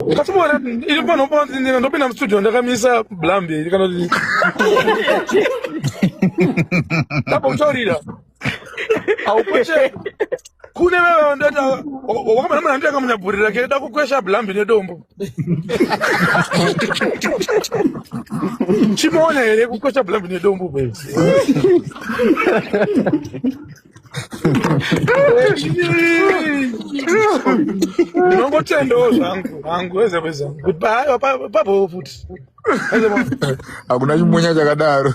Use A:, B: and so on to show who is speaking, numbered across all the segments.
A: Kasi iri pano panzi ndopinda mustudio ndakamisa blambi iri kana kuti ndambotaurira aukweshe kune veve ndati wakamana munhu anditanga munyabhurira ke da kukwesha blambi nedombo chimuona here kukwesha blambi nedombo be ndinongotendawo zvangu hangu weze weze kuti papo futi
B: hakuna chimunya chakadaro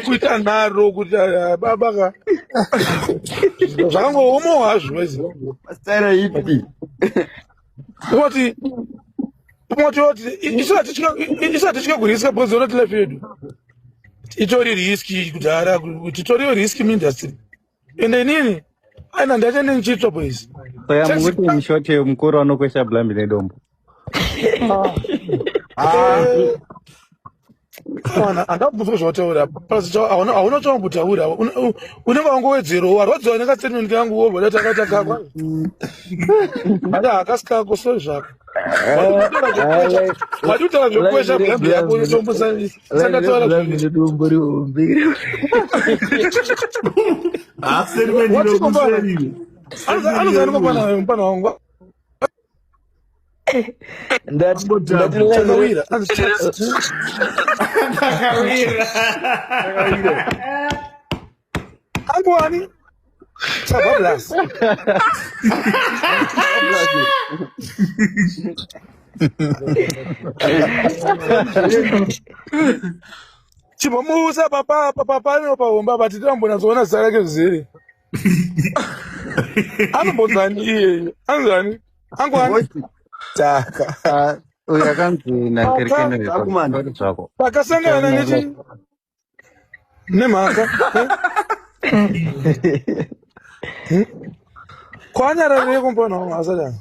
A: kuita nharo kuti ah, baba ka zvakangoomawo hazvo weze
C: ipi
A: Unoti unoti unoti isu hatitye kuriska because unoti life yedu itori riski kudhara kuti itoriyo riski muindustry ende inini aina ndacha ndichitsva boys
D: Saka mukuti mushoti mukuru anokwesha blambi nedombo.
A: Ah. Mwana andabvunzwa zvawataura plus hauna chawambotaura unenge wangowedzerawo warwadziwa nekastatement kangu wobva dati akaita kakwa ati hakasi kako sori zvako wadi kutaura zvekukwesha blambi yako unotombosandataura
C: dombo rihombe
A: anozani kopana mupana wangu
C: ndakawira
A: anguwani sabablas chimbomusa papa papa pahomba pati tinambonatsoona zita rake zvizere anombonzani iye anzani angwani
B: taka
D: ah, uyu akanzi nakerikenerezvako
A: takasangana nechi nemhaka eh? kwanyararire kumbona wangu asadana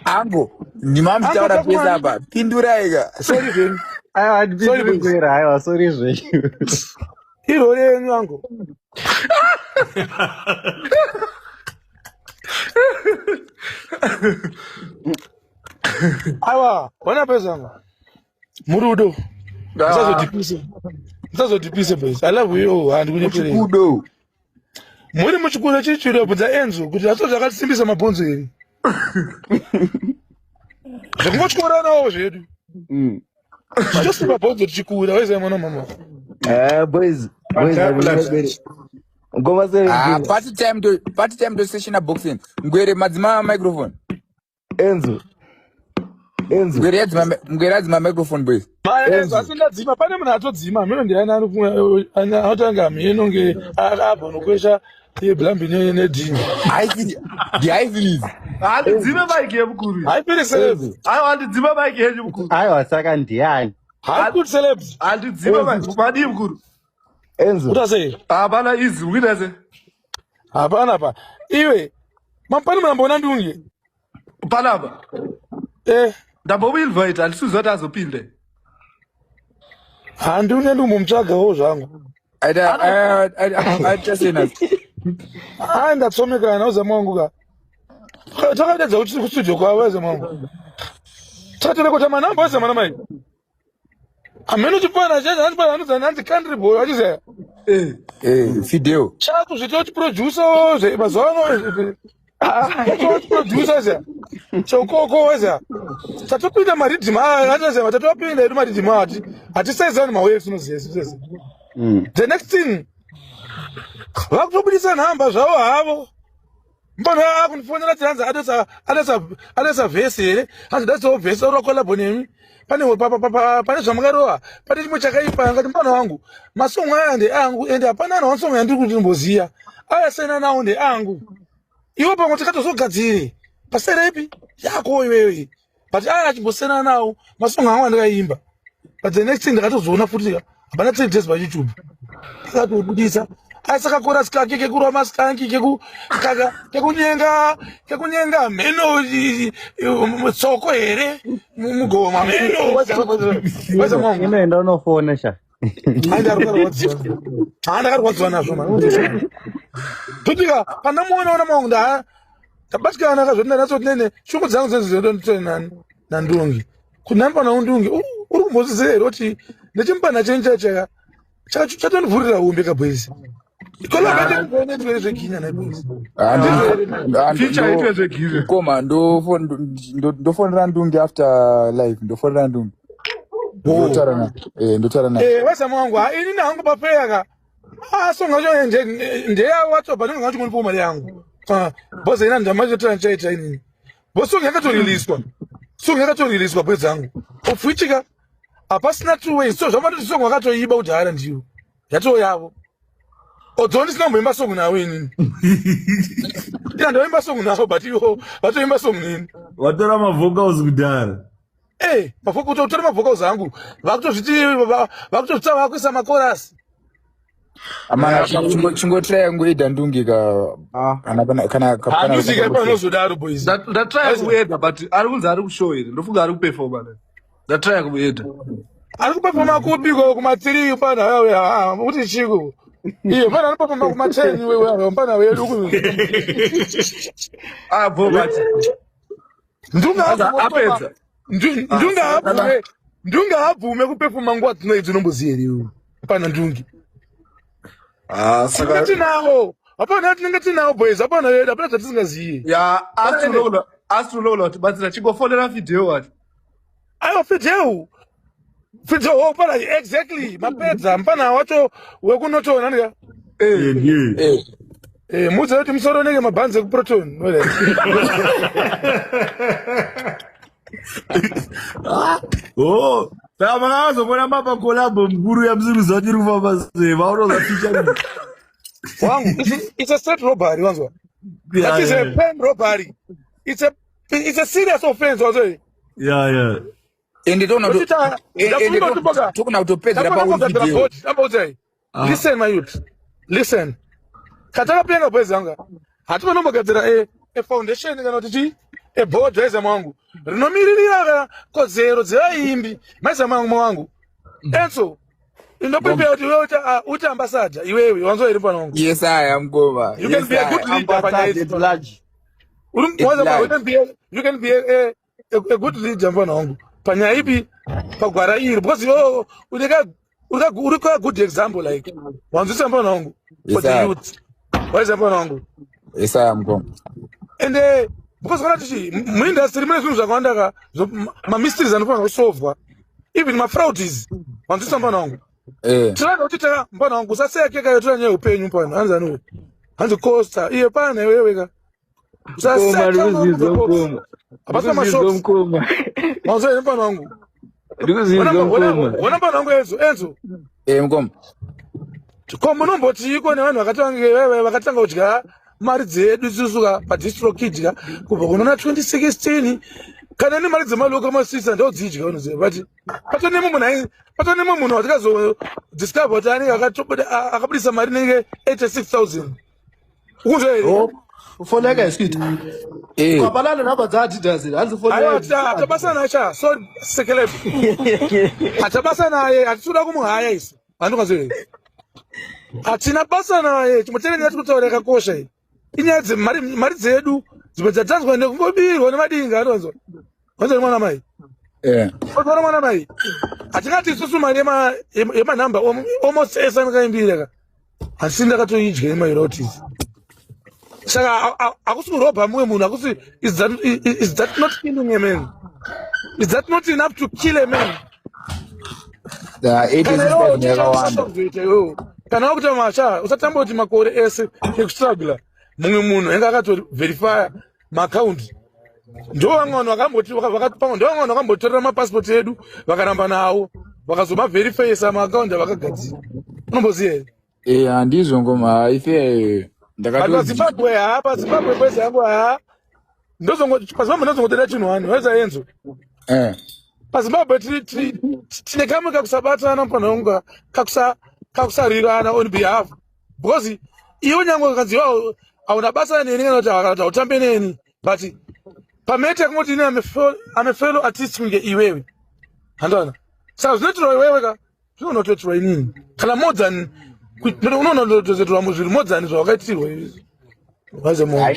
B: ango ndimamutaura pese apa pinduraika
A: sorry zvenyu
D: aiwa ndipindure aiwa sorry zvenyu
A: iro renyu ango aiwa ona pezanga murudo musazodhipise musazodhipise boys i love you handikunyepere
B: kudo
A: muri muchikudo chiri chido bvunza enzo kuti aso zvakatisimbisa mabhonzo here zvekungotyoranawo zvedu zvichosimba bhonzo tichikura waiziva mwana mama
C: Eh, boys boys
B: Patabla.
C: ngoma
B: Ah,
C: 17
B: party time to party time to session boxing. Ngwere madzima microphone.
C: Enzo Enzo
B: Ngwere yadzima ngwere yadzima microphone boys.
A: Enzo asi ndadzima pane munhu atodzima mhino ndiani anotanga mhino nge abva nokwesha yeblambi nedhini
B: Haisi ndi haisi.
E: Handidzime maiki yemukuru.
A: Haipiri celebs.
E: Aiwa handidzime maiki yenyu mukuru.
D: Aiwa saka ndiani?
A: Haipiri celebs.
E: Handidzime maiki. Madii mukuru?
C: Enzo.
A: Uta sei?
E: Hapana easy ukuita sei?
A: Hapana pa. Iwe mampani munamboona ndunge.
E: Panapa.
A: Eh.
E: Ndambomuinvite handisiziva kuti azopinde.
A: Handune ndumbomutsvagawo zvangu.
B: Aita aita sei
A: Hayi ndatsomekana uzama wangu ka. Takadedza kuti kustudio kwavo uzama wangu. Takaterekota manamba uzama namai. Hameno chipana chacho hanzi pana hanzi hanzi country boy achiziva.
B: Eh eh Fidel.
A: Chakuzvita kuti producer zve mazuva ano producer zve. Chokoko zve. Tatopinda mariddim aya achiziva tatopinda edu mariddim ati hatisaizani mawaves unoziva izvi. The next thing vakutobudisa nhamba zvavo havo. Mbona akundifonera kuti hanzi adesa adesa adesa vhesi here hanzi dasawo vhesi ora collab nemi pane pane zvamukarova pane chimwe chakaipa ngati mbona wangu masong aya ndeangu ende hapana anhu masong yandiri kuti ndimboziya aya sena nawo ndeangu iwe pamwe tikatozogadzire paserepi yako iwewe but aya achimbosiyana nawo masong angu andakaimba but the next thing ndakatozoona futi hapana 10 days payoutube akatobudisa aisakakora sikake kekurwa masikanki kekunyenga kekunyenga mheno tsoko here mugoma mheno
D: inoenda unofona sha.
A: Aindarwarwadziwa, haa, ndakarwadziwa nazvo mani. Totika pandamuona ona mangu, nda tabatikana kazvoti ndanyatsoti nene shungu dzangu dzenzi nani nandungi kuti nambana undungi uri kumbozviziva here kuti nechimbana chenyu chachaka chatondivhurira hombe kabwezi ikolabetezvere zveginya naibwezi.
E: Feature itwe zveginya.
B: Mukoma, ndofonera Ndungi after live, ndofonera Ndungi. Ndotaura naye. Ndotaura naye.
A: Vazamu wangu, ha, inini hangu papeya ka song yacho ndeyawatobva ndinge ngachingonipawo mari yangu. Bhoza ina ndamachotora ndichaita inini bo song yakatoriliswa, song yakatoriliswa bwe dzangu, of which ka hapasina two ways. So zvamatoti song wakatoiba kudhara, ndiyo yatoo yavo, although ndisina kumboimba song nawo inini. Ina ndoimba song nawo, but iwo vatoimba song nini.
F: Watora mavocals kudhara.
A: Kutotora mavocals angu, vakutozviti vakutozvita, vakuisa makorasi.
B: Amana, chingotraya ngoida Ndungi ka kana kana kana kana.
A: Handizika ipanozodaro, boys.
E: Ndatraya kumuedha, but ari kunzi ari kushow here. Ndofunga ari kuperforma. Ndatraya kumuedha.
A: Ari kupefoma kupiko? Kuma3 pana kuti chiko iye pana anopefoma kuma10 pana wedu.
E: Ah, bo, but
A: Ndunga
E: apedza.
A: Ndunga abvume, Ndunga abvume kupefoma nguva dzino idzi, unomboziva here iwe pana Ndungi?
E: Ah,
A: Tinenge
E: saka
A: tinawo, hapana, tinenge tinawo boys, hapana yedu, hapana zvatisingaziye.
E: Ya, asi unoona kuti batsira, chingofonera Fideo wacho.
A: Aiwa, Fideo, Fideo pana, exactly, mapedza mpana wacho wekunotoona nika.
F: Ndiye.
A: Mudze kuti musoro unenge mabhanzi ekuproton.
F: Oh, saka makazomona mapa collabo mukuru yamusiri kuti iri kufamba sei, vaunoza feature?
A: Wangu, it's a straight robbery, wanzwa? That is a pen robbery. It's a serious offense, wanzwa?
F: Yeah.
B: Ende toona
A: Ndafunga kuti
B: tokona kutopedzera pauri.
A: Amboudzai, listen, my youth, listen. Katakapenga, boys anga, hatimanombogadzira a foundation kana kuti chi a board raiza mwangu rinomiririra kana kodzero dzevaimbi maiza mwangu mwangu. Enso, indoprepare kuti iwewe uite ambassador iwewe, wanzwa here mfana wangu?
B: Yes, I am gova.
A: You can be a good leader panyaya idzi.
C: Ambassador at large.
A: Mwanza,
B: Large.
A: you can be a good leader mfana wangu panyaya ipi, pagwara iri, because iwewe uri ka good example, like, wanzwisa mfana wangu, for
B: Yes,
A: the
B: sir.
A: youth, waisa mfana wangu?
B: Yes, I am goma.
A: Ende because kana tichi muindustry mune zvinhu zvakawanda ka, mamysteries anofanira kusolvwa, even mafrauds, wanzwisa mfana wangu? Tiranga kuti ta mfana wangu usaseya keka yotora nyaya yeupenyu mfana, hanzi aniwe, hanzi Costa iye pana iwewe ka.
C: Mukoma, ndikuzvinzwa mukoma.
A: Hapasina
C: Ndikuzvinzwa
A: mashops.
C: mukoma.
A: Wanzwa here mfana wangu?
C: Ndikuzvinzwa mukoma.
A: Wona mfana wangu, Enzo, Enzo.
B: Mukoma.
A: Ko munombotiiko nevanhu vakatanga kudya mari dzedu isusu ka paDistrokid ka kubva kunona 2016? Kana nemari dzemalocal masisa ndodzidya, unoziva, but patone mumwe munhu watikazodiscover kuti anenge akabudisa mari inenge 86 000, ukunzwa here?
E: Oh, foni yake haisikuita. Hapana namba dzaAdidas here? Hanzi foni
A: Aiwa, hatabasa naye cha, sorry sekeleb, hatabasa naye, hatitoda kumuhaya isu, handikazwa here? Hatina basa naye. Chimboteerera, tikutaura yakakosha iyi inyaya dzemari, mari dzedu dzimwe dzatanzwa nekungobirwa nemadinga, anonzwa wanzwa mwana mai? Wanzwa mwana mai? Hatingati isusu mari yemanhamba almost ese andakaimbira ka handisi ndakatoidya yemaroyalties. Saka hakusi kurobha mumwe munhu, hakusi. Is that not killing a man? Is that not enough to kill a man?
B: Da, 86,000 yakawanda.
A: Kana wakuita masha, usatamba kuti makore ese ekustrugla mumwe munhu enge akatoverifya maakaunti. Ndo vamwe vanhu vakamboti ndo vamwe vanhu vakambotorera mapasipoti edu, vakaramba nawo, vakazomaverifyisa maakaunti avakagadzira, unomboziva here?
B: Handizvo ngoma ife.
A: But paZimbabwe, ha, paZimbabwe kwese yangu, ha, paZimbabwe ndozongotenda chinhu wani waisa Enzo. PaZimbabwe tine kamwe kakusabatana mufana wangu, kakusarirana on behalf, because iwe nyange ukanzi iwe hauna basa neni kana kuti hautambe neni, but pamete yakungoti ini ame fellow artist kunge iwewe, handana. Saka zvinoitirwa iwewe ka. Zvinonotoitirwa inini kana more than unonotoitirwa muzviri more than zvawakaitirwa izvi. Waze munhu.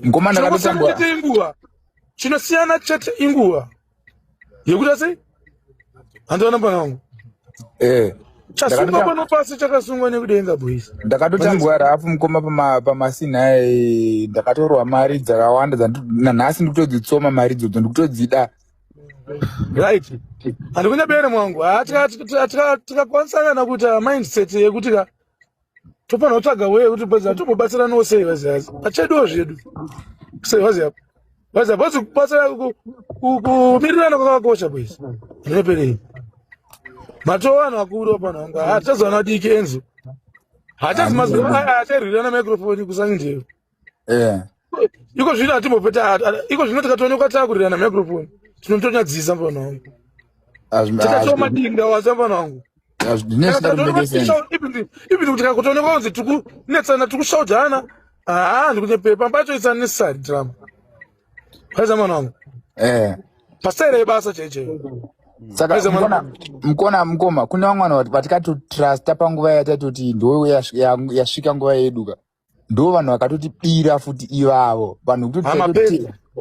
B: Mukoma ndakatotambura.
A: Chete inguva. Chinosiyana chete inguva. Yekuita sei? Handiona mwana wangu.
B: Eh.
A: Chasungwa pano pasi chakasungwa nekudenga boys.
B: Ndakatotambwa rafu mukoma pama pamasina eh, ndakatorwa mari dzakawanda nanhasi ndikutodzitsoma mari idzodzo ndikutodzida.
A: Right. Handikunyabere mwangu. Tikakwanisa kana kuita mindset yekuti ka tofanira kutsvaga way yekuti bcause hatombobatsiranawo sei vazivazi pacheduwo zvedu sei vaziva vaziva bcause kubatsira kumirirana kwakakosha boys ndinoperei matoo vanhu vakuru pano vanga hatichazowana vadiki enzo hachazi mazuva aya achairwirana microphone kusangindeyo
B: eh.
A: iko zvino hatimbopeta iko zvino tikatoonekwa takurirana microphone tinotonyadzisa mfana wangu tikatoo madinga wasa mfana wangu even kuti kakutoonekwa kunzi tikunetsana tikushaudhana haa ndikunyepepa pamba pacho it's unnecessary drama paisa mwana wangu
B: eh.
A: pasaira yebasa chaichaiyo
B: saka mukona mukoma kune vamwe vanhu vatikatotrusta panguva yatatoti ndo yasvika nguva yeduka ndo vanhu vakatotibira futi ivavo vanhu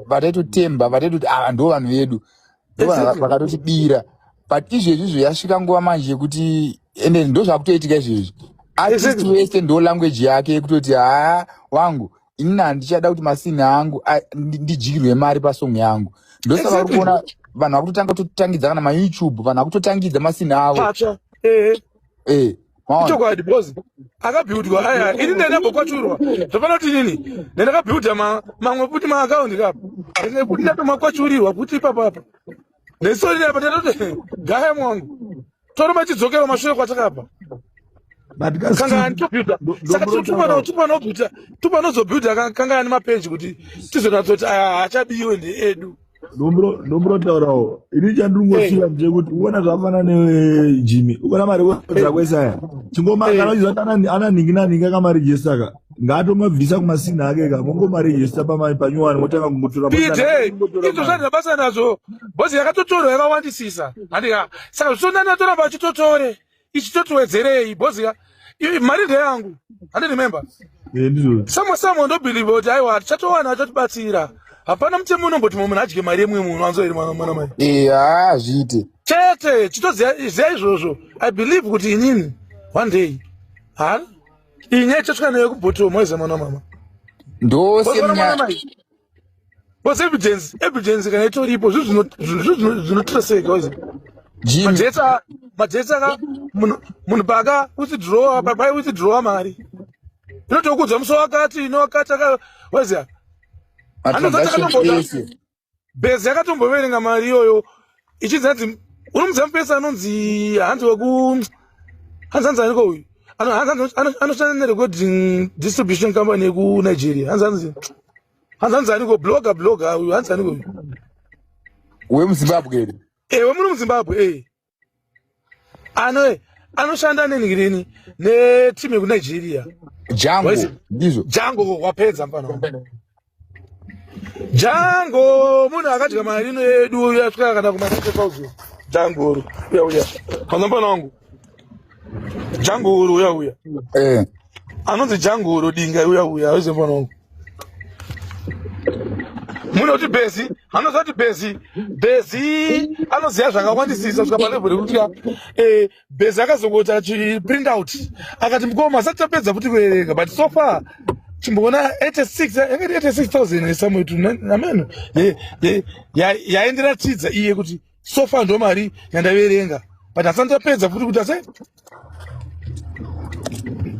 B: vataitotemba vataitoti ava ndo vanhu vedu ndo vanhu vakatotibira but izvezvi izvo yasvika nguva manje yekuti ende ndo zvakutoitika izvezvi artist wese ndo language yake yekutoti haa wangu inini handichada kuti masini angu ndidyirwe mari pasong yangu ndosaka uri kuona vanhu vakutotanga kutotangidza kana mayoutube vanhu vakutotangidza masini avo
A: eh ichokwadi because akabhiudwa aya ini ndandambokwachurwa zvafana kuti inini ndandakabhiudha mamwe futi maakaundi kapa kuti ndatomakwachurirwa futi ipapapa nesori apa ndatoti gaya mwangu toroma chidzokera mashure kwatakabva kangani tobhiudha saka tupanobuilda tupanozobhiudha kangani mapeji kuti tizonatsoti aya haachabiwe ndeedu
F: ndombotaurawo ini chandinongosiya ndechekuti uona zvafana nejimi ukaona marekodzi ako ese aya chingoma kana uchiziva kuti ana nhingi nanhingi akamarejesta ka ngaatomabvisa kumasini ake ka mongomarejesta panyuwani motanga kungotora
A: pj izvo zvandina basa nazvo bhozi yakatotorwa yakawandisisa handika saka zvitonani atoramba achitotore ichitotowedzerei bhozi ka mari ndeyangu handi remember
F: eh,
A: samwe samwe ndobhilivha kuti aiwa tichatowana achatibatsira hapana mutemo unomboti mumwe munhu adye mari yemumwe munhu anzo here mwana mwana mai
B: eh, hazviite
A: chete chitoziva izvozvo i believe kuti inini one day ha iyi nyaya ichasvika nayo kubhotomo waiziva mwana mama
B: ndosemwana
A: Because evidence, evidence kana itoripo zvinhu zvinotreseka wazi. Majetsa, majetsa ka munhu munhu paka withdraw papai withdraw mari. Inotokuudza musi wakati ino wakati aka waziya. Bezi yakatomboverenga mari iyoyo ichinzi hanzi unomuziva mupesa anonzi hanzi weku hanzi hanzi aniko uyu anoshanda nerecording distribution company yekunigeria hanzi hanzi hanzi hanzi aniko blogger blogger uyu hanzi aniko uyu
B: wemuzimbabwe here
A: eh wemuno muzimbabwe eh ano anoshanda nenhirini neteam yekunigeria
B: jango ndizvo
A: jango wapedza mfana jango munhu akadya mari ino yedu yasvika kana kuma9000 jango uru uya uya panza mfana wangu jango uru uya uya
B: eh.
A: anonzi jango uru dinga uya uya auze mfana wangu munoti bhezi anoziva kuti bhezi bhezi anoziva zvakawandisisa svika palevhel yekuti eh, bhezi akazongoita chiprint out akati mukoma asati tapedza futi kuverenga but so far chimboona 86 yakati 86000 somewhere to ameno yaenderatidza iye kuti so far ndo mari yandaverenga but asati tapedza futi kuti ase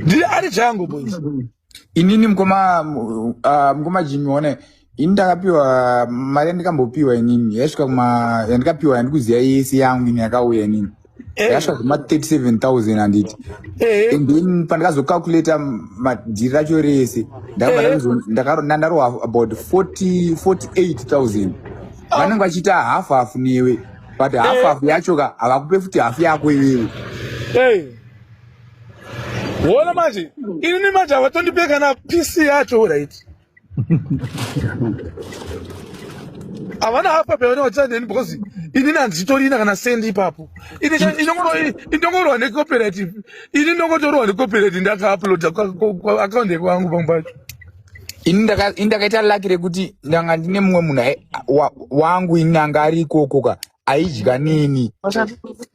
A: ndiri ari jango boys
B: inini mukoma mukoma jimmy one ini ndakapiwa mari yandikambopiwa inini yaisvika kuma yandikapiwa yandikuziva yese yangu ini yakauya inini
A: eh.
B: yakasvika kuma 37000 handiti
A: eh.
B: and then pandakazocalculata madhiri racho rese
A: eh.
B: ndandarohwa about 48000
A: ah.
B: vanenge vachiita half half newe but half half yacho ka havakupe futi half yako iwewe
A: wona manje inini manje havatondipe kana pc yacho right havana hafa pavane vachita neni because Inini handichitorina kana sendi ipapo. Ini indongorwa necooperative. Ini ndongotorwa necooperative ndakauploada account yekwangu pamwe pacho.
B: Ini ndakaita lucky rekuti ndanga ndine mumwe munhu wangu ini anga ari ikoko ka aidya neni,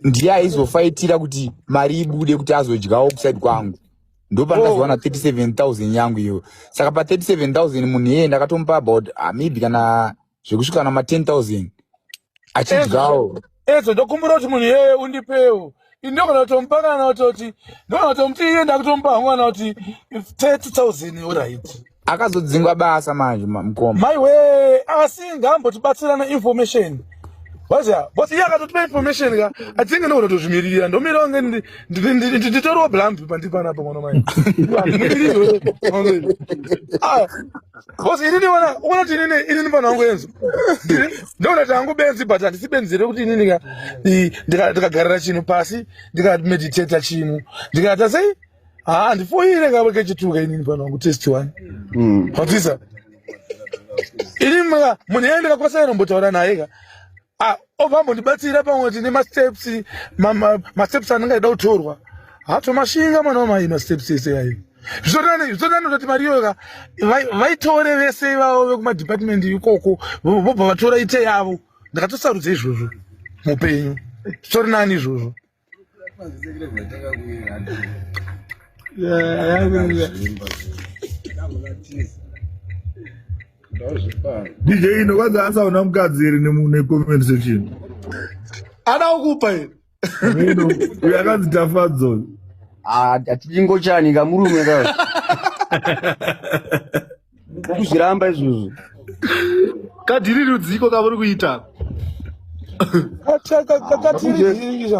B: ndiye aizofaitira kuti mari ibude kuti azodyawo kuside kwangu. Ndopandakazowana 37,000 yangu iyo. Saka pa 37,000 munhu iyeye ndakatomupa about maybe kana zvekusvika nama 10,000 achidyawo.
A: Ezo ndokumbira kuti munhu iyeye undipewo. Ndogona kutomupa kana kutoti ndogona kutomuti iye ndakutomupa hangu kana kuti 30,000 alright.
B: Akazodzingwa basa manje mukoma.
A: Maiwe, asi ngaambotibatsirana information. Waziya, boss iye akatotipa information ka, atinge ndogona kutozvimiririra. Ndomira wange nditoriwo blambi pandiri panapa mwana mai. Ndimirirwe. Ah, boss inini wana, uona kuti inini inini pano wangu enzo. Ndogona kuti hangu benzi but handisi benzi rekuti inini ka ndikagarira chinhu pasi, ndikameditata chinhu, ndikaita sei? Ah, handifoire ka kechituka inini pano wangu test one. Hatisa. Ini munhu iyeye ndikakwanisa inombotaura naye ka. Ah, obva ambondibatsira pamwe kuti nemasteps, masteps anenge aida kutorwa. Hatomashinga mwana wamai masteps ese ayo. Zvitorani kutoti mari iyoyo ka vaitore vese ivavo vekumadepartment ikoko vobva vatora ite yavo. Ndakatosarudza izvozvo muupenyu. Zvitori nani izvozvo.
F: DJ ino kwanza asaona mukadzi here necomment section.
E: Ada kukupa here?
F: Ino uyu akanzi Tafadzo.
G: Ah, atidi ngochani kamurume ka. Kuzviramba izvozvo.
E: Kadhiri rudziko kamuri kuita.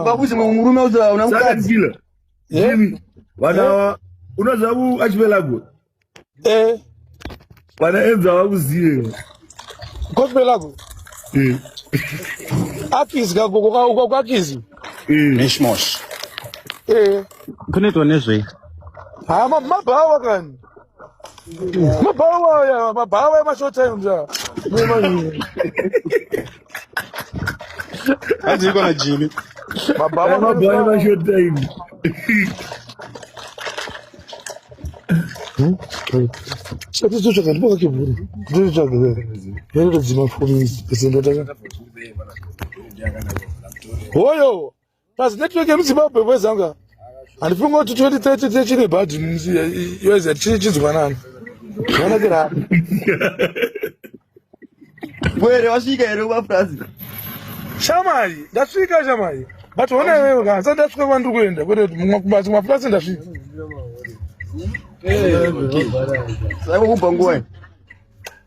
G: Babuzi murume uzo una mukadzi.
F: Silent killer. Jimmy, vana unoziva ku Archipelago?
A: Eh.
F: Vana Enzo havakuzive.
A: Archipelago?
F: Eh.
A: Akizi ka uko kwa Akizi.
F: Eh.
H: Mishmosh.
A: Eh.
D: Kunoitwa nezvei?
A: Ha mabhawa kani. Mabhawa ya mabhawa ya short time ja.
H: Hanzi iko na Jimmy.
A: Mabhawa
F: Mabhawa ya short time.
A: Chatotsvaga ndipo kakebhuru. Ndotsvaga. Ndotodzima foni ndotanga. Hoyo. Plus network yemuZimbabwe wezanga. Handifungi kuti 2030 chine bhadhi yoza chinzwanana. Zvakanakira.
G: Were wasvika here kumapurazi?
A: Shamai, ndasvika shamai. But ona iwewe ka, sati ndasvika kwandiri kuenda, kwete kuti kumapurazi ndasvika.
G: Saka kubva nguwai?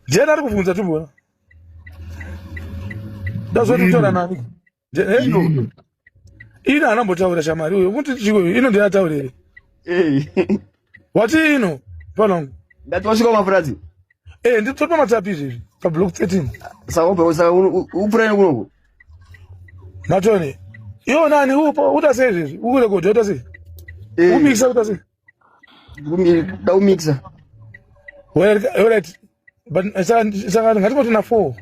A: Ndiani ari kubvunza timboona? Ndazoti kutaura nani? Ino. Ino anambotaura shamari uyo. Kuti chiko ino ndiye ataura here?
G: Eh.
A: Wati ino panangu.
G: Ndati wasvika kumapurazi?
A: Eh, ndiri pamatapi izvezvi pa block 13.
G: Saka ubva saka upura nekunoku?
A: Matoni. Iwo nani upo uta sei izvezvi? Ukurekodha uta sei?
G: Eh.
A: Umixa uta sei?
G: Da umixa.
A: Well, alright. But saka ngatimoti na 4.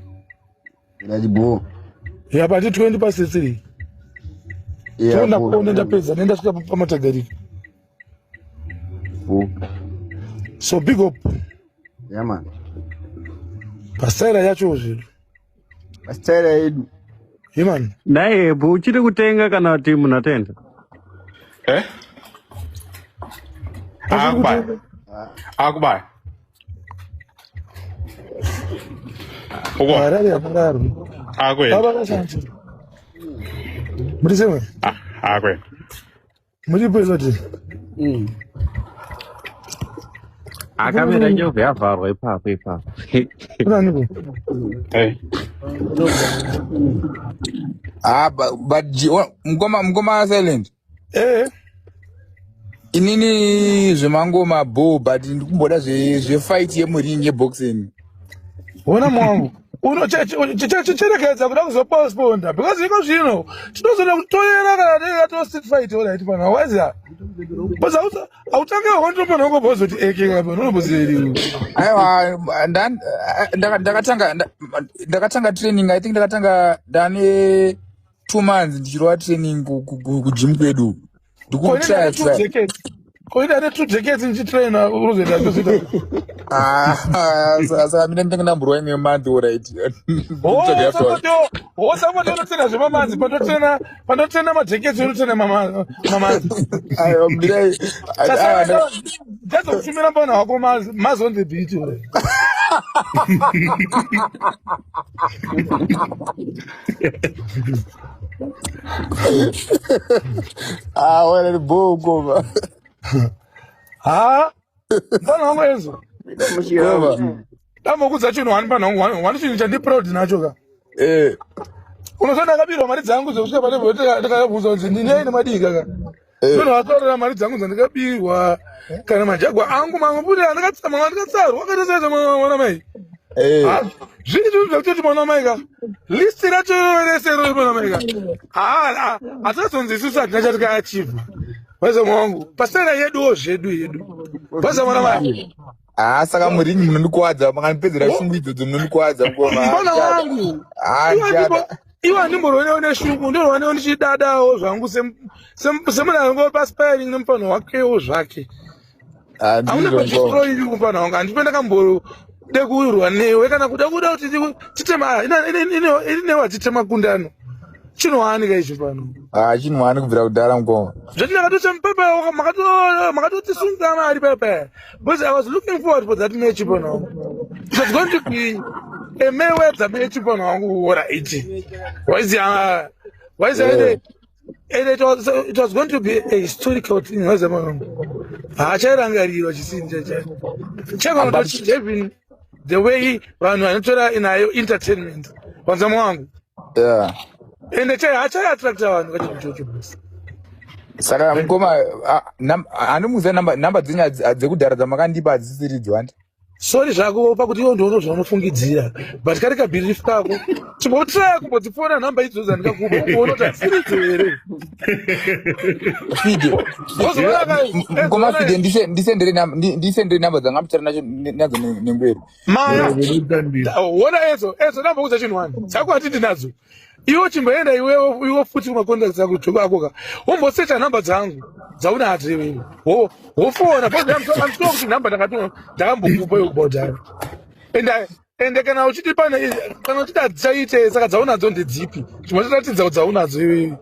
G: Ndati bo.
A: Yeah, but 20 past 3.
G: Yeah.
A: Tona kuona ndapedza nendasvika pamatagarika.
G: Bo.
A: So big up.
G: Yeah man.
A: Pastaira yacho zvedu.
G: Pastaira yedu.
A: Yeah man.
D: Dai bo uchiri kutenga kana kuti munhu atenda?
H: Eh? Akubaya. Akubaya. Uko.
A: Harare yakararo.
H: Akwenda.
A: Baba kashanti. Muri semwe?
H: Ah, akwenda.
A: Muri peloti.
D: Akamera nyovha yavharwa ipapo ipapo.
A: Unani
H: Eh.
B: Ah, but mukoma silent.
A: Eh.
B: Inini zvemangoma bo, but ndikumboda zvefight yemuring yeboxing.
A: Ona mwangu. Unocherekedza kuda kuzoposponda because iko zvino tinozoda kutoyera kana tinenge tato street fight alright pano waiziva because hautange hondo pano ungobozoti eke pano unomboziva
B: Aiwa, ndakatanga ndakatanga training. I think ndakatanga ndane 2 months ndichirova training kugym kwedu. Ndikutrya try.
A: Koita ne 2 decades ndichitraina, unozoita tozoita.
B: Ah, saka mina ndinenge ndamborwa imwe month, alright.
A: Wosapoti unotraina zvemamanzi, pandotraina madecades unotraina mamanzi.
B: Aiwa, mirai.
A: Ndazokutumira mbana wako mazi on the beat.
B: Ah, wena bo ngoma.
A: Ha, mbana wangu Enzo.
B: Ngoma.
A: Ndambokudza chinhu one, pana wangu one chinhu chandiproud nacho ka. Unozoona ndakabirwa mari dzangu dzekusvika pane ndakabvunza kunzi ndinei nemadika ka. Munhu watorera mari dzangu dzandikabirwa kana majagwa angu mamwe futi andakatsama andikatsarwa akaita mwana mai. Zviri zvinhu zvekutoti mwana mai ka, list racho rese rori mwana mai ka, hatazonzi isusu hatina chatikaachievha. Waiza mwangu pasera yeduwo zvedu yedu waiza mwana mai.
B: Ah, saka muringi munondikuwadza, makandipedzera shungu idzodzo, munondikuwadza ngoma.
A: Mwana wangu.
B: Ah, ndichada.
A: Iwe handimborwanewo neshungu, ndorwanewo ndichidadawo zvangu semunhu anongo paspiring nemufano wakewo zvake.
B: Ah,
A: Hauna
B: ndizvo ngoma.
A: padestroy mufano wangu, handipe ndakambode kurwa newe kana kuda kuti titema inewa titema kundano chinowanika ichi pano.
B: Ah, chinhu wani kubvira kudhara ngoma.
A: Zvati ndakatocha mupepa makatotisunga mari pepa because I was looking forward for that match pano. It was going to be a Mayweather match pano wangu, right? Waiziya waiziya and it was going to be a historical thing, waiziya pano haachairangarirwa chisini chacha chakanotochinja even the way vanhu vanotora nayo entertainment, wanzama wangu. Ende hachaiattracta vanhu kachinhu chocho basi.
B: Saka mukoma, handimuziva namba dzenyu dzekudhara dzamakandipa hadzisiridzo, handi?
A: Sorry zvako pakuti iwo ndiono zvaunofungidzira, but kari kabelief kako chimbotraya kumbodzifona nhamba idzodzo dzandikakupa umboona kuti hadzisiridzo here.
B: Fide.
A: Wozoona
B: Mukoma Fide, ndisendere namba dzanga muchitara nacho nadzo nengweri.
A: Maya wona Enzo, Enzo, ndambokuudza chinhu wani dzako hatindi nadzo. Iwe chimboenda iwewo iwe futi kumacontacts ako joko ako ka, wombosecha nhamba dzangu dzaunadzo iwewe, wofona because I'm sure kuti nhamba ndakambokupa iwe kubhodhara. Ende kana uchiti pane kana uchiti hadzichaite, saka dzaunadzo ndedzipi? Chimbotiratidza kuti dzaunadzo iwewe.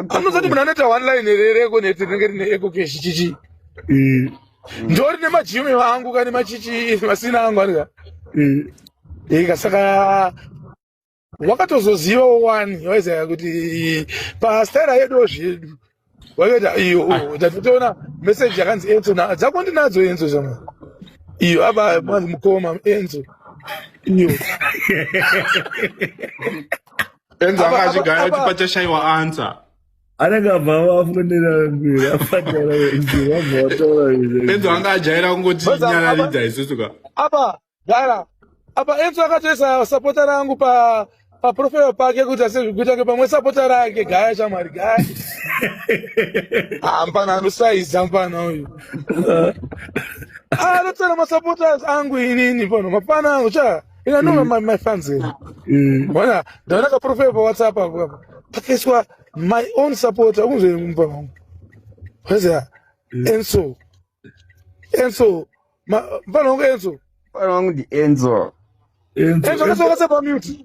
A: Anozoti munhu anoita one line reEconet rinenge rine EcoCash chichi ndori nemajimi angu kane machichi masina angu arika ika. Saka wakatozozivawo wani waiziva kuti pastaira yeduwo zvedu wakaita iyo tatotoona meseji yakanzi Enzo dzako ndinadzo Enzo zvamwe iyo apa mwanzi mukoma Enzo iyo.
H: Enzo anga achigaya kuti pachashayiwa answer.
F: Anenge abva afonera ngwiri afatara vabva vataura.
H: Enzo anga ajaira kungoti nyararidza isusu ka.
A: Apa gara apa Enzo akatoisa sapota rangu pa paprofile pake kuti asezvikuita pamwe sapota rake gaya shamwari gaya. Ah, mpana anosaiza mpana uyu anotora masupporters angu inini pano mapana angu cha ina no my fans here. Ona ndaona kaprofile pa WhatsApp apo apa pakaiswa my own supporter unzwe mupana wangu waziya Enzo, Enzo mupana wangu Enzo.
G: Mfana wangu ndi Enzo.
A: Enzo akasowakasa pamute.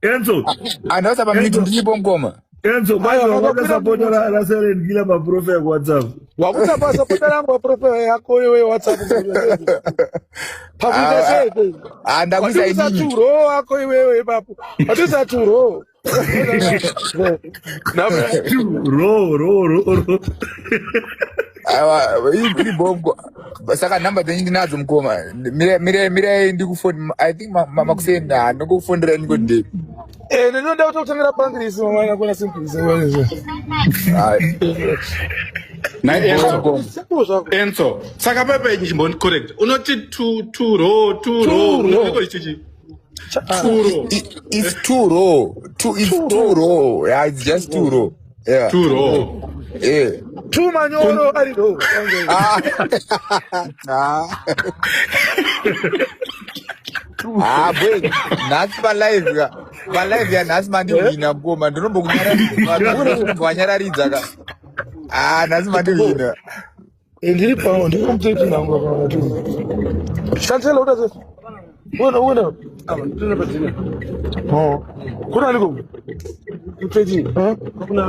F: Enzo.
B: Andausa pamute, ndiripo ngoma.
F: Enzo, kwanza wakasapota raSilent Killer paprofile kuWhatsApp.
A: Wakutapa sapota rangu paprofile yako iwe WhatsApp pakuita sei?
B: Ah, ndakuisa inini.
A: Turo wako iwewe ipapo watuisa turo.
F: Ro ro ro ro.
B: Aiwa, iri bongo. Saka nhamba dzenyu ndinadzo mukoma. Mirai ndikufoni. I think makusenda ndingokufonera ndingodei.
A: Ndinoda kutotengera pangirisi mwana kuna simplisi.
H: naenzo
A: Simple zvako.
H: Enzo saka pepe chimboni correct unoti two two row two
A: Two
H: row
A: row.
H: unoti chichi two row
B: It's too raw. Too, it's too raw. Yeah, it's just too raw. Yeah.
H: two row
B: Yeah.
A: Two manyoro ari row.
B: Ah. Ah. Ah, boy. Nhasi palive ka. Palive ya nhasi mandihwina mukoma. Ndinombonyararidza ka. Ah, nhasi mandihwina.
A: Ndiri pano ndiri kumuteti nangu apa tu. Shantela uda se. Uno uno. Oh. Kuna niko? Muteti. Eh? Kuna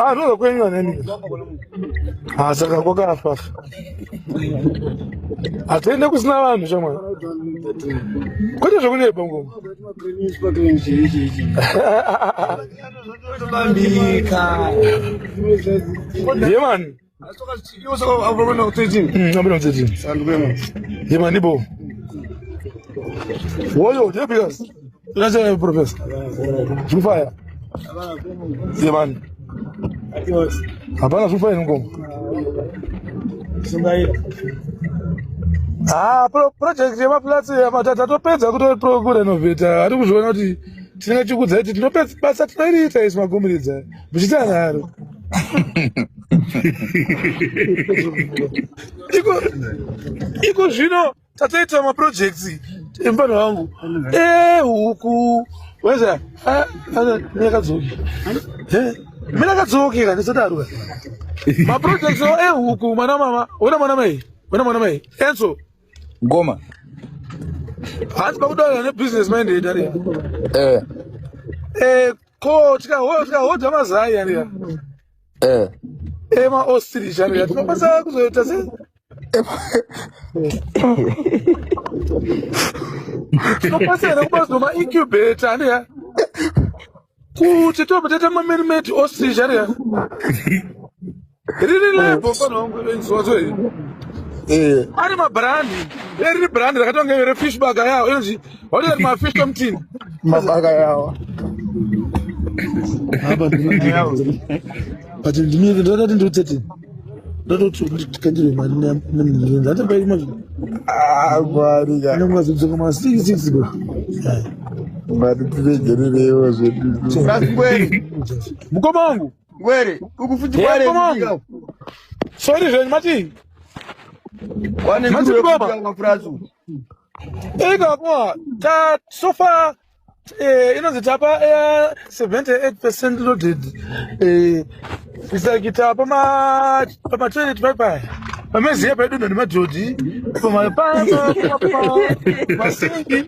A: Ah, no kwenyu nani? Ah, saka kwakafa. Hatiende kusina vanhu shamwari. Kwete zvekunyepa ngoma. Yeah man. Abona mthetini. Yeah man ibo. Woyo, Jepias. Unasema professor. Zufaya. Yeah man. Hapana zufaya ngoma. Ah, project yemaplatsi tatopedza kurenovheta. Ari kuzviona kuti tinenge tichikuudzai kuti tinopedza basa tinoriita isu magomuridza. Muchiita nharo. Iko zvino tatoita maprojects emufana wangu ehuku weza minakadzoki minakadzoki ka ndisadaro maprojects ehuku mwana mama wena mwana mai wena mwana mai enso
B: Ngoma.
A: hanzi pakudara nebusiness mind yedu ariya
B: Eh.
A: Ko tikahodha mazai ariya
B: Eh.
A: emaostrich ariya tinokwanisa kuzoita sei tinokwanisa here kubazo maincubator andiya kuti tobva taita mamanmade ostrich ariya riri lebo mfana wangu enziwazo iyi
B: Eh.
A: ari mabrandi riri brandi rakatonge refish baga yawo inonzi watori mafish tomtini
B: Mabaka yawo.
A: But ndimire ndakati ndiri 13 ndototi ndikandirwe mari nemunhu ndatapai mazvi
B: Ah, Mwari ka.
A: ndinongazodzoka ma 6 go.
B: Mwari tiregererewo zvedu.
G: Ngwere,
A: Mukoma wangu.
G: ngwere, ukufuti
A: Yeah,
G: kware
A: mukoma wangu. Sorry zvenyu mati.
G: Wane
A: Mati
G: nguru
A: mukoma.
G: yekufika kwafurasu.
A: Ika kuma ta so far inonzi tapa 78% loaded. It's like tapa ma pama toilet papa. Pameziya pedu ndo nemadhodhi. Pama pama masingi.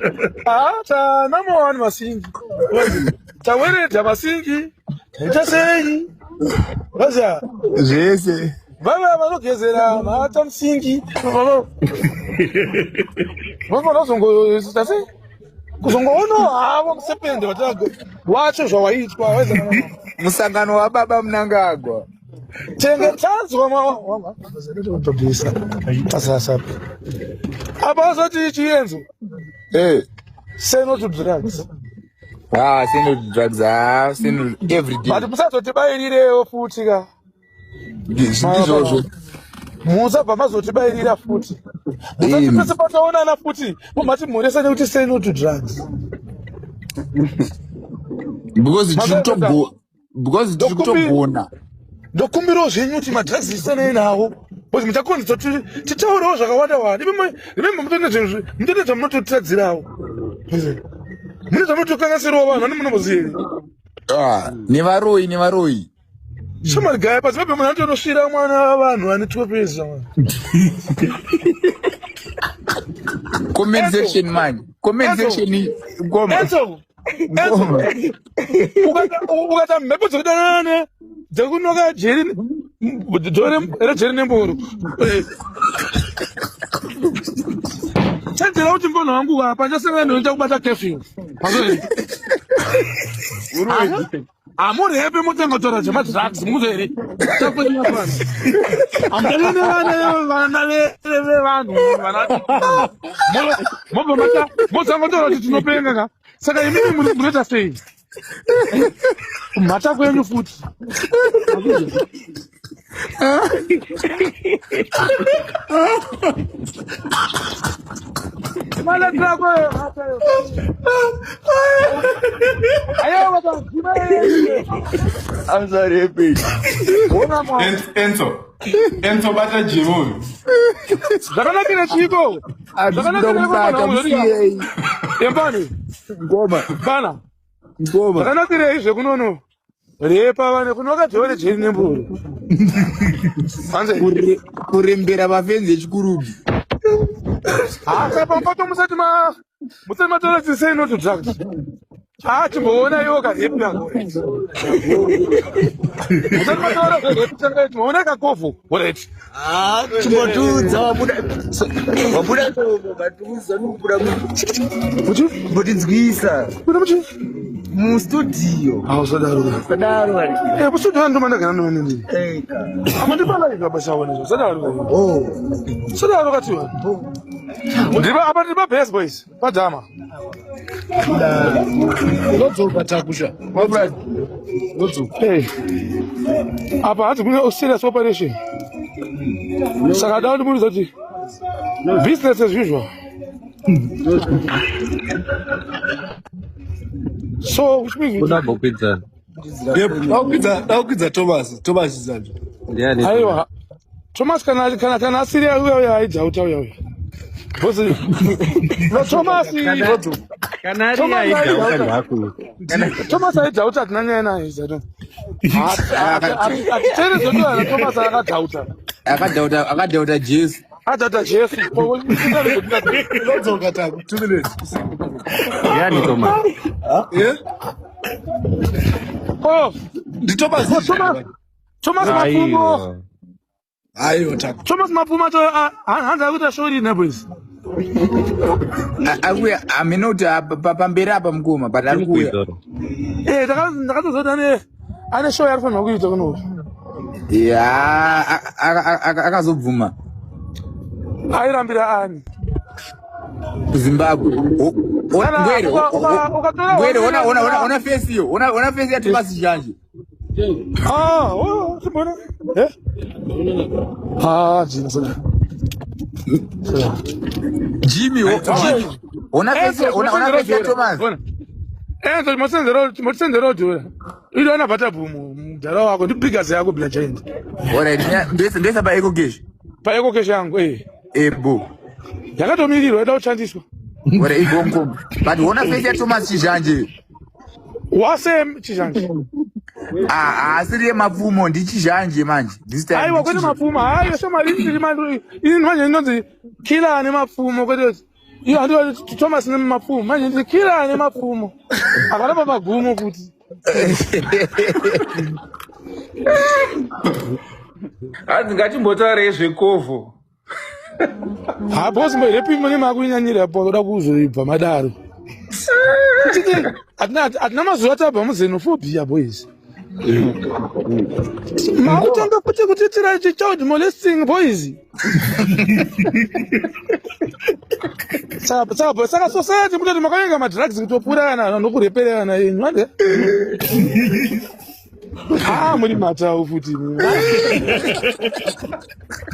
A: Ah, ta number one masingi. Taweredha masingi. Taita sei? Vaziya.
B: Zvese.
A: Vava vanogezera mhata musingi. Vanofana kuzongoita sei? Kuzongoonawo havo musepende vataago wacho zvawaitwa waizana.
B: Musangano wababa Mnangagwa.
A: Tenge tanzwa pasasa apa azoti chienzo.
B: Eh.
A: Say no to drugs.
B: Ah, say no to drugs. Ah, say no every day.
A: But musazotibayirirewo futi ka.
B: Ndizvozvo.
A: Musabva mazotibayirira futi. Musati pese pataonana futi mumati mhoresa nekuti say no to drugs.
B: Because tiri kutogo because tiri kutogona.
A: Ndokumbirawo zvenyu kuti madrugs isanei nawo. Because muchakonzesa kuti titaurewo zvakawanda wanda. Remember mutone zvamunototadzirawo. Mune zvamunotokanganisirawo vanhu vane munomboziva here?
B: Ah, nevaroyi nevaroyi.
A: Shamwari gaya paZimbabwe munhu anotonosvira mwana wavanhu ane 12 years shamwari.
B: Comment
A: Enzo.
B: section man. Comment
A: Enzo.
B: section ngoma.
A: Enzo. Enzo.
B: Ngoma.
A: Ukata mhepo dzekudanana dzekunoka jeri rejeri nemboro. Chenjera kuti mbono wangu apa ndasangana noita kubata curfew. Hamurepe mutengotora zvemadrugs mukuzo here? Takunya pano. Hamutane nevana vana vevanhu vana. Mobva mata motsangotora kuti tinopenga ka. Saka imimi munoita sei? Mhata kwenyu futi. Mwana trako. Ayo baba,
G: I'm sorry, Epic.
A: Ona mwana.
H: Enzo. Enzo bata Jimmy uyu.
A: Zvakanakira chiko.
B: Handisi kuda kumubata, musiyei.
A: Yembani.
B: Ngoma.
A: Bana.
B: Ngoma.
A: Zvakanakirei zvekunono? Repa vane kunoka jore jeri nemburu. Hanze.
B: Kurembera pafenzi yechikurubi.
A: Ha, saka pamupato musati ma musati matora kuti say no to drugs. Ah, chimboona iwo ka rape yako. Musati matora zve rape changa chimboona kakovho. Alright.
G: Ah, chimbotiudza wabuda. Wabuda tobo, batiudza nokubuda mu.
A: Muchi?
G: Mbotinzwisa.
A: Kuda muchi?
G: Mu studio.
A: Ah, usadaro.
G: Usadaro wari.
A: Eh, mu studio ndo mandagara ndo nini.
G: Eh.
A: Amandipala iga basa wona zvo. Usadaro.
G: Oh.
A: Usadaro katiwa. Ndiba apa ndiba best boys. Padama.
E: Unodzoka takusha. Unodzoka.
A: Hey. Apa hanzi kune serious operation. Saka da ndimuudza kuti business as usual. So which means
D: Kuda bokwidza.
E: Yep, dakukwidza Thomas, Thomas Zanje.
D: Ndiani?
A: Aiwa. Thomas kana kana kana asiri uya uya aidhauta uya uya. Because no Thomas
D: Kana ari
A: Thomas
D: aidhauta
A: aidhauta.
D: zvako.
A: Thomas aidhauta hatina nyaya naye zano. Hatiteerezwe kuti Thomas akadhauta.
B: Akadhauta akadhauta Jesu.
A: Adhauta Jesu.
E: Unodzoka taku, 2 minutes.
D: Ndiani Thomas?
E: Yeah?
A: Oh,
E: Ndi Thomas.
A: Thomas. Thomas Mapfumo.
D: Aiwa.
E: Aiwa taku.
A: Thomas Mapfumo acho hanzi akuita shori ne boys.
B: Akuya hameno kuti pamberi apa mukoma but ari kuuya.
D: Tiri
A: Eh, ndakatoziva kuti ane ane show yaari kufanirwa kuita kuno.
B: Ya akazobvuma
A: Airambira ani?
B: kuZimbabwe.
A: Kana
B: Ngwere
A: ukatora
B: Ngwere
A: one
B: ona
A: million
B: ona ona ona face iyo. Ona ona face ya Thomas Zhanje.
A: Ah, oh, simbona. Eh? Ah, jina sana.
B: Jimmy Jimmy. Ona face ona ona face ya Thomas.
A: Ona. Enzo mosenzero mosenzero dhura. Ilo ana bata bhumu mudhara wako ndi biggest yako bila giant.
B: Alright, ndese ndese pa Eco Cash.
A: Pa Eco Cash yangu eh.
B: Ebo.
A: Yakatomirirwa ida kushandiswa.
B: Alright, ibo mukoma. But ona face ya Thomas Chizhanje.
A: Wase Chizhanje.
B: Ah, asiri yemapfumo ndichizhanje manje. This time.
A: Aiwa kwete mapfumo. Hayi shamari ndiri manje ini manje ndinonzi killer ane mapfumo kwete iyo handiwa Thomas ne mapfumo manje ndiri killer ane mapfumo. Akaramba magumo futi.
C: Hanzi ngatimbotaurei zvekovho.
A: Ha boss mbo repi mune makunyanyira apo kuda kuzoibva madaro. Titi hatina hatina mazuva tabva muxenophobia boys. Makutanga kuti kutiitira chi child molesting boys. Saka saka saka society mutoti makavenga madrugs kutopfuura kana nokurepera kana yenyu hande. Ah muri matau futi.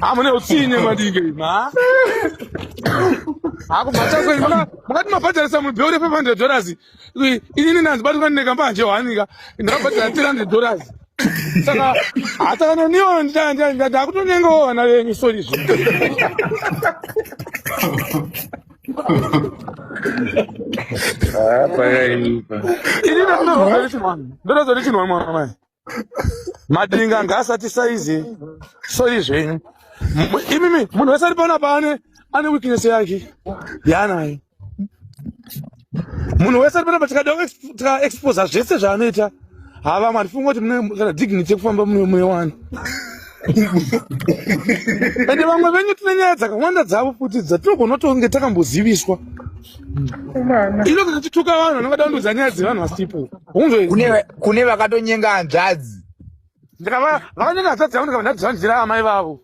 A: Ah mune utsinye madinge imi. Ah kumhata kwenyu mukati mabhadharisa munhu bheure $500. Inini nanzi batwa ndine hwanika ndakabhadhara $300. Saka saka noniwo ndakutonyengawo vana venyu sori zvo.
C: Ah, pakaipa.
A: Ini ndinozwa nechinhu mwana mai. Madinga ngaasati saize sori zvenyu. Imimi munhu wese ari panapa ane ane weakness yake yaanayo. Munhu wese ari panapa tikada tikaexposa zvese zvaanoita hava matifunga kuti mune kana dignity yekufamba mune wani. Ende vamwe venyu tine nyaya dzakawanda dzavo futi dzatinogona kutonge takamboziviswa. Ino kana tichituka vanhu vanongada kundoudza nyaya dzevanhu vasipo. Unzwe
B: Kune vakatonyenga hanzvadzi.
A: ndikava vakanyenga hanzvadzi yangu ndikava ndadzvanzira amai vavo.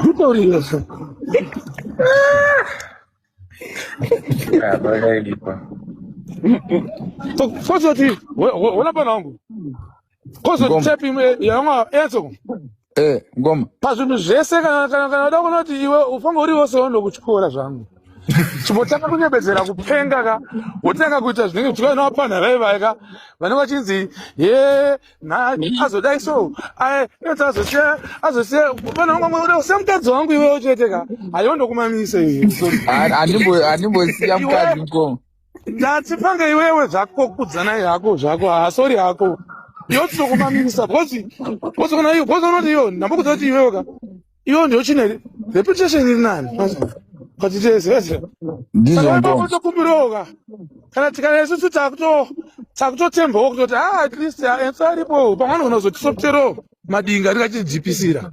A: Nditaurire.
C: Pakaipa.
A: Kozoti wona pana wangu. Kozoti tape imwe yanga enzo.
B: Eh, ngoma.
A: Pazvinhu zvese kana kana kana uda kuona kuti iwe ufange uri wose waunoda kuchikora zvangu. Chimbotanga kunyebedzera kupenga ka wotanga kuita zvinenge zvichiva navapanha vaivai ka vanenge vachinzi ye azodai so aye azosiya azosiya vana vangu uda kusiya mukadzi wangu iwewe chete ka haiwa ndokumamisa iwe.
B: Handimbosiya mukadzi mukoma.
A: Ndati panga iwewe zvako kudzanai hako zvako hasori hako iwe tinokumamisa because because kana iwe because unoti iwe ndambokudza kuti iwewe ka iwe ndiyo chine reputation iri nani katitezeze.
B: Ndizvo
A: Saka
B: mukoma.
A: ipapo tokumbirawo ka kana tikana isusu takutotembawo kutoti ah at least enso aripo pamwe anogona kuzotisopterawo madinga rikachijipisira.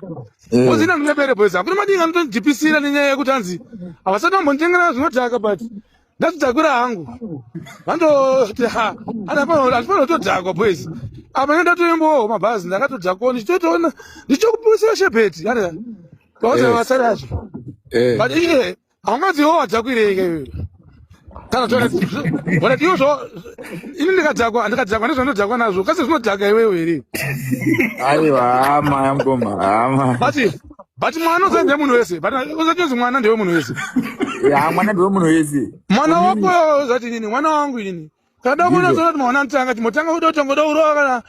A: Because ina ndinepere boys hakuna madinga anotojipisira nenyaya yekuti hanzi havasati vambonditengera zvinodhaka, but ndatodhakwira hangu vandoti ha handifanira kutodhakwa boys apa ine ndatoimbowo mabhazi ndakatodhakwawo ndichitotoona ndichitokupisira shebheti yani pauza vasari azvo. But iye haungazi iwe wadhakwirei iwewe kana toona iwo zvo ini ndikadhakwa ndikadhakwa nezvandodhakwa nazvo kasi zvinodhaka iwewe here?
B: Aiwa, hama yamukoma, hama.
A: But mwana uzanzi ndemunhu wese, but usatonzi mwana ndewe munhu wese.
B: Ya, mwana ndewe munhu wese.
A: Mwana wako uzati inini mwana wangu inini kana da kuona zona kuti mwana anotanga chimotanga kuda kutongoda urova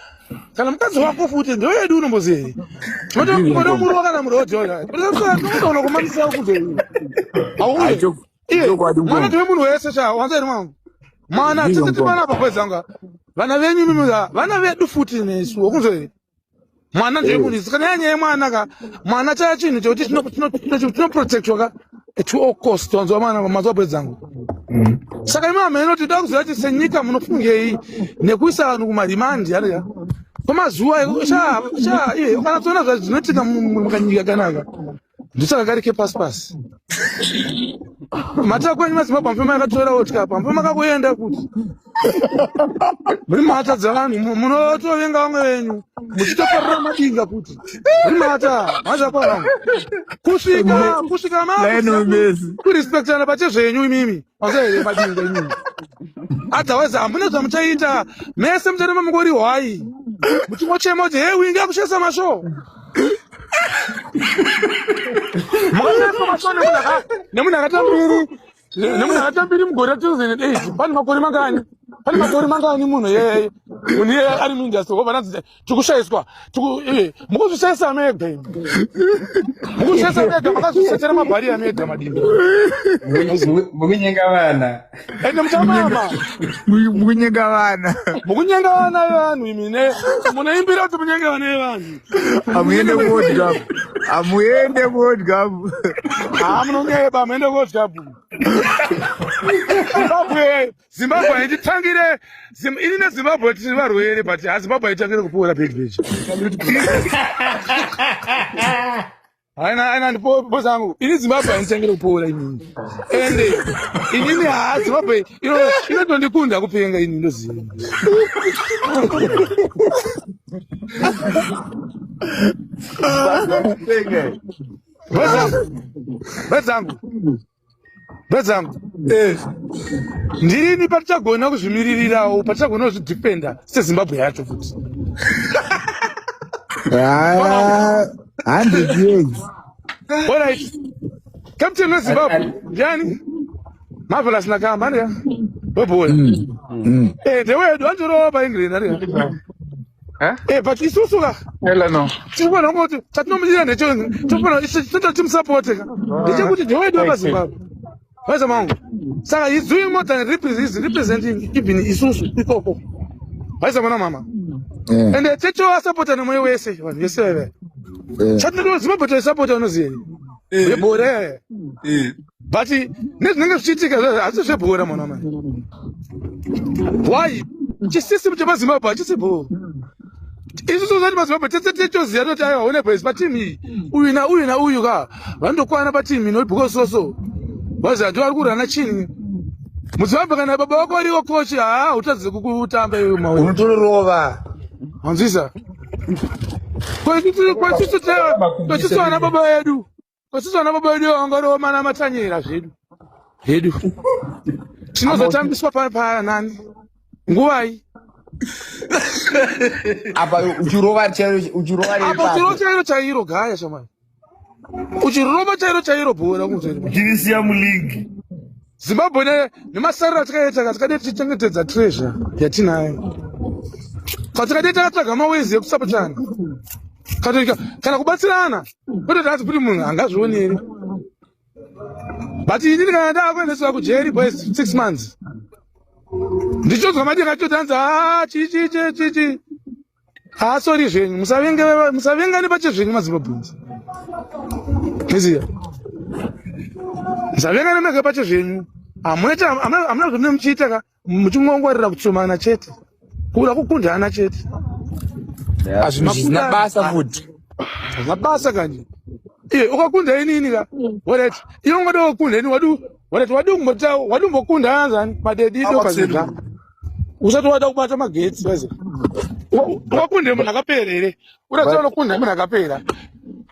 A: kana mukadzi wako futi ndewedu unomboziva here chimotoda murova kana murodhi otoona kumamisa kunze auye iye
B: Chokwadi
A: mwana
B: mukoma.
A: ndewe munhu wese sha wanza here mwangu mwana
B: Ndizvo
A: tese
B: mukoma.
A: tipanapa kwezanga vana venyu mimi vana vedu futi nesu wakunzwa here mwana ndewe munhu wese kana yanyaya yemwana ka mwana chaya chinhu chekuti chinoprotectwa ka at all cost wanzwa mwana manzwa bwedzangu. Saka imi hameno tinoda kuziva kuti senyika munofungei nekuisa vanhu kumarimandi arya kwemazuva sha sha iye ukanatsoona zvazvinoitika mukanyika kanaka ndosaka kari kepasi pasi mata kwenyu maZimbabwe amfe makatora otya pamfe makakuenda kuti muri mhata dzevanhu munotovenga vamwe venyu muchitoparira madinga kuti muri mhata mazvakwana kusvika
B: Lionel Messi.
A: Kurespektana pachezvenyu imimi maza here madinga imimi otherwise hamuna zvamuchaita mese mucharema mungori hwai muchingochema kuti he wingi akushaisa mashow makashaiswa mashow nemunhu akatambiri nemunhu akatambiri mugore ra2008. Pane makore mangani? Pane makore mangani munhu iyeye munhu iyeye ari muindustry wobva nanzi tikushaiswa mukuzvishaisa mega imi mukuzvishaisa mega makazvisetera mabhariya mega madinga.
D: Mukunyenga vana.
A: Ende muchamama.
B: Mukunyenga vana.
A: Mukunyenga vana vevanhu imi munoimbira kuti munyenge vana vevanhu.
B: Hamuende kuWorld Cup. Hamuende kuWorld Cup.
A: Ha munongeba muende kuWorld Cup. Zimbabwe Zimbabwe haititangire ini neZimbabwe tiri varwere but haZimbabwe haitangire kupfuura big big haina aina ndipo zangu ini Zimbabwe hainitangire kupfuura inini ende inini ha Zimbabwe inotondikunda kupenga ini ndoziva. Bedzangu bedzangu ndirini patichagona kuzvimiririrawo patichagona kuzvidefenda seZimbabwe yacho futi?
B: Ah, 100 years.
A: Alright, captain weZimbabwe ndiani? Marvelous Nakamba andika webhola. Ndewedu andirowa paEngland andika. But isusu ka
C: Elano.
A: tiri kuona kuti chatinomudira ndechetoda timusapote ka ndechekuti ndewedu wepaZimbabwe vaisa mangu saka he's doing more than he's representing even isusu ikoko vaisa mwana mama. Ende techovasapota nemwoyo wese vanhu vese veve chatinoda Zimbabwe toisapota unoziva yebhora but nezvinenge zvichiitika hasi zvebhora mwana mai why chisystem chepaZimbabwe hachisi bhora isusu zati maZimbabwe tese tichoziva toti aiwa one boys patimu iyi uyu nauyu nauyu ka vanotokwana patimu ino because soso vaziva ndo vari kurana chini muZimbabwe kana baba vako variwo kochi haa utadze kutamba iwe mawe.
B: Unotorova.
A: Wanzwisa kwesisi vana baba vedu kwesisi vana baba vedu vangarova mana matanyera zvedu. Hedu tinozotambiswa panani nguvai?
B: Apa uchirova chairo, uchirova.
A: Apa uchirova chairo chairo gaya shamani, uchirova chairo chairo bhora kunzveri.
F: Uchirisiya muligi.
A: Zimbabwe nemasariro atakaita ka, tikadii tichengetedza treasure yatinayo? Katikadii takatsvaga mawezi ekusapotana kana kubatsirana, kwete tati kuti munhu angazvioni here? But inini kana ndaakuendeswa kujeri, boys, 6 months, ndichonzwa madinga achotanzi, "Ah, chi chi chi chi chi." Ah, sorry zvenyu, musavenge, musavengane pachezvenyu, maZimbabweans. Niziya musavengane mega pachezvenyu. Hamuna hamuna zvamune muchiita ka, muchingongwarira kutsomana chete, kuda kukundana chete.
B: Zvinhu zvisina basa futi.
A: Hazvina basa kanje. Iye ukakunda inini ka, alright, iwe ungada kukunda ini, wadu, alright, wadu kumbota, wadu mbokunda anzani madedido pazvinhu usati wada kubata magetsi. Wazi wakunde munhu akapera here? Uratira unokunda munhu akapera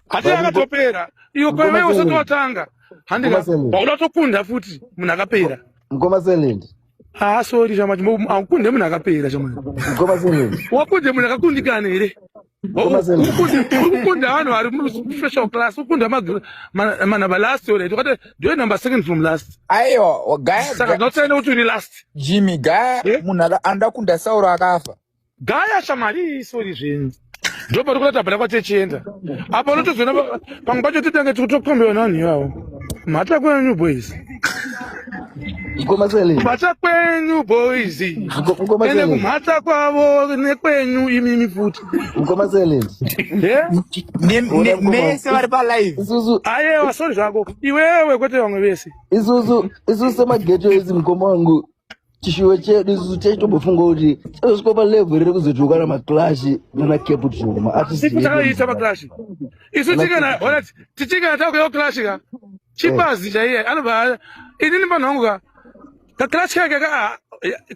A: hati akatopera iwe kwewe usati watanga handika wauda tokunda futi munhu akapera.
I: Mukoma Silent.
A: Ah, sorry shamachi, aukunde munhu akapera shamani.
I: Mukoma Silent.
A: Wakunde munhu akakundikana here?
I: Mukoma Silent.
A: Uri kukunda vanhu vari muspecial class, ukunda manhamba last, alright, ukati ndiwe number second from last.
B: Aiwa, gaya.
A: Saka zvinotsvaina kuti uri last.
B: Jimmy, gaya munhu anoda kunda Sauro akafa.
A: Gaya shamari, sorry zvenyu, ndo pari kuda tabhara kwatechienda apa unotozoona pamwe pacho titange tikutokombewa navanhu ivavo. Mhata kwenyu, boys.
I: Mukoma Silent.
A: Mhata kwenyu, boys.
I: Mukoma
A: Ende
I: Silent.
A: kumhata kwavo nekwenyu imimi futi.
I: Mukoma Silent.
B: Mese vari palive.
I: Isusu
A: Ayewa, sorry zvako iwewe, kwete vamwe vese.
I: Isusu semageto ezi, mukoma wangu, chishuwo chedu isusu techitombofunga kuti chazosvika palevel riri kuzotiuka namaclash nana Cape Town, maartist.
A: Isu takaita maclash isu tikana, alright, tichikana takuya clash ka chipazi chaiye anobva inini panhu wangu ka kaclash kake ka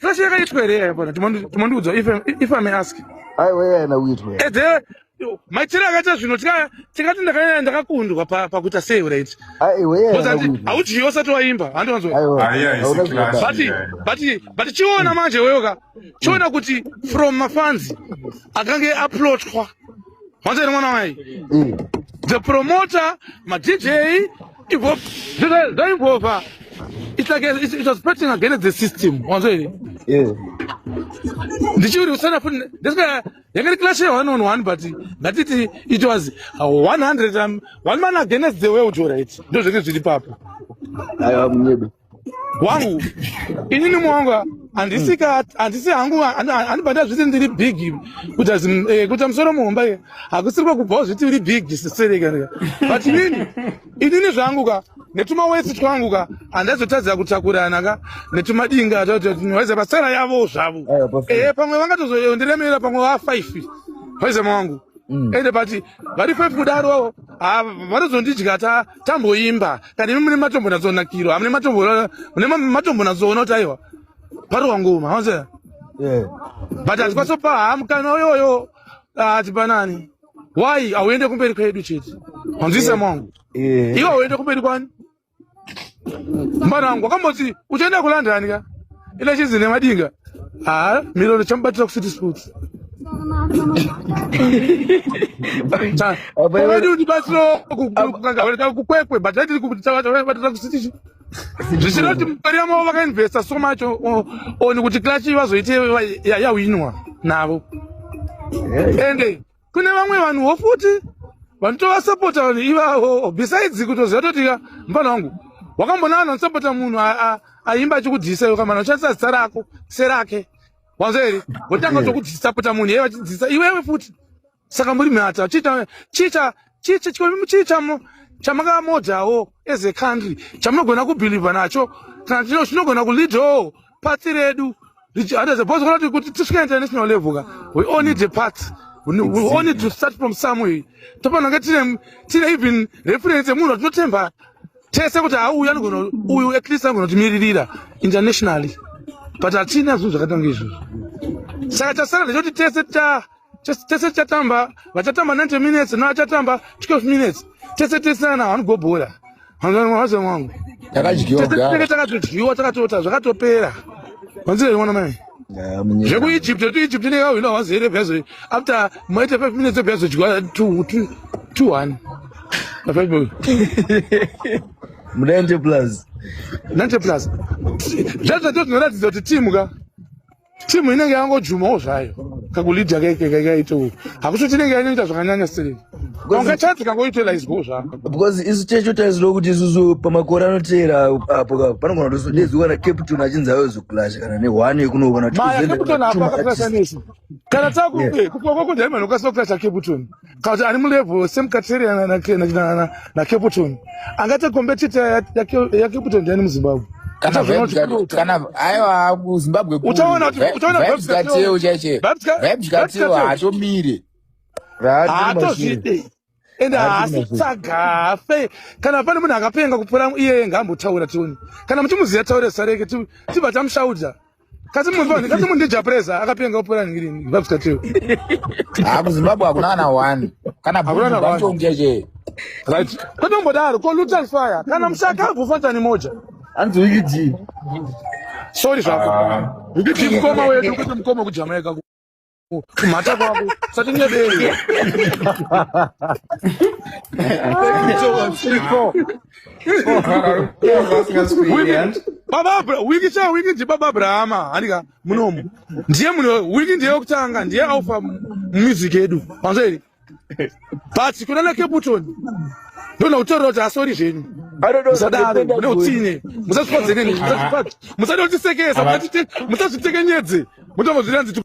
A: clash yakaitwa here yapona? Timondiudza if I may ask.
I: Aiwa, iyana kuitwa.
A: Edze maitiro akaita zvino, tingati ndakakundwa pakuita sei, right?
I: Aiwa, iyana kuitwa.
A: Haudyiwo usati waimba, handiwanzwa?
I: Aiwa.
H: Aiya, isi
I: Hauna
H: clash.
I: zvakadaro.
A: But chiona manje weyoka, chiona kuti from mafans akange aplotwa wanzere mwana wai, the promoter, madj zvainvolva, it's like it was plotting against the system, wanzwa here? Ndichiurwisana futi ndesika yanga iri clash ye1 on 1, but ngatiti it was 100 one man against the world, alright, ndo zvenge zviri papo.
I: Aiwa, munyebe.
A: Wangu, inini mwangu handisika, handisi hangu, handibva ndazviti ndiri big kuita kuita musoro muhomba hakusiri kwakubvawo zviti uri big sesereka. But inini zvangu ka, netumawesi twangu ka, handazotadza kutakurana ka netumadinga waiza pasera yavo zvavo.
I: Aiwa, perfect.
A: Pamwe vangatozondiremera, pamwe va5 waiza mwangu. Ende but vari 5 kudaro, vanozondidya tamboimba kana imi mune matombonyatsonakirwa, hamune matombo, mune matombonatsoona kuti aiwa, parowa ngoma wanze. But hatikwasopa ha mukana uyoyo tipanani. Why hauende kumberi kwedu chete? Wanzwisa mwangu? Iwe hauende kumberi kwani mbana wangu? Wakamboti uchaenda kuLondon ka, ine chizi nemadinga ha miroro chamubatira kuCity Sports. Komedi undibatsiro kuKwekwe, but atiri kubatira kuCity, zvichida kuti mari yamavo vakainvesta so much on kuti clash vazoite yawinwa navo. Ende kune vamwe vanhuwo futi vanotovasapota vanhu ivavo, besides kutoziva toti ka mufana wangu, wakambona vanhu vanosapota munhu aimba achikudhisa iwe, kamana ushandisa zita rako serake, wanzwa here? Votanga tokudhisapota munhu iye vachidzisa iwewe futi. Saka muri mhata chicha chicha chicha chii chamakamodhawo as a country chamunogona kubhilivha nacho, kana chinogona kuleadawo pasi redu? Because kuti tisvike international level ka, we all need a path, we all need to start from somewhere. Tofanira kunge tine even reference yemunhu watinotemba tese kuti ha, uyu anogona, uyu at least anogona kutimiririra internationally. But hatina zvinhu zvakatanga izvozvo. Saka chasara ndechekuti tese tese tichatamba, vachatamba 90 minutes nevachatamba 12 minutes, tese tesana vanogobhora vaze mwangu.
B: Takadyiwa
A: Tese tinenge
B: kudhara.
A: takatodyiwa takatota zvakatopera. Wanzira mwana mai. ZvekuEgypt to Egypt inenge yahwina 1-0 byazo after maita 5 minutes byazodyiwa 2 2 2-1. Na 5 minutes.
I: Muna 90 plus.
A: 90 plus. Zvacho zvinoratidza kuti timu ka timu inenge yangojumawo zvayo kakulidha kaikaito hakusi kuti inenge yanoita zvakanyanya sei unga chance kangoitelaizwo zvako
I: Because isu checho taiziva kuti isusu pamakore anoteera apo ka panogona kutozodedzwa na Cape Town achinzi ayozoclash kana ne1 yekuno kana
A: maya
I: kuzoenda
A: Cape Town
I: kana
A: apa
I: two
A: akaklasa
I: artists.
A: nesu kana
I: Yeah.
A: takukwakwakudaimani ukasoklasha Cape Town kana kuti ari mulevel same criteria na Cape Town angati competitor yaCape Town ndiani muZimbabwe?
B: Kana
A: Uchazoona
B: vibes
A: kuti
B: kana aiwa kuZimbabwe kuri.
A: Uchaona kuti uchaona
B: Vibes
A: Vibes
B: Kateo
A: Kateo
B: chaiche.
A: Vibes
B: Vibes Kateo
A: Kateo
B: haatomire.
I: Haatiri machine.
A: Haatozvide ende
I: Haatiri
A: haasi
I: machine.
A: tsaga afe. Kana pane munhu akapenga kupfuura iyeye, ngaambotaura tione. Kana muchimuziva, taure zita reke tibva tamushaudha. Kasi munhu kasi munhu ndiJapreza akapenga kupfuura nhingirini Vibes Kateo.
B: Ha, kuZimbabwe hakuna kana one. Kana
A: Hakuna
B: Bhubu
A: na one.
B: Banton chaiche.
A: Right, kwetombodaro ko Lutan Fire kana mushakabvu fanzani moja.
I: Hanzi Wiki G.
A: Sorry zvako kuti mukoma wedu, kuti mukoma kuJamaica, kumhata kwako satinyeberi. Baba Wiki cha Wiki ndi Baba Abrahama handika munomu ndiye munhu. Wiki ndiye wekutanga, ndiye alpha music yedu panzeri, but kuna na Cape Town ndona kutaurira kuti asori zvenyu. Musadaro, mune utsinye, musazvikwadze neni, musade kutisekesa, musazvitekenyedze, mutombozviranzi.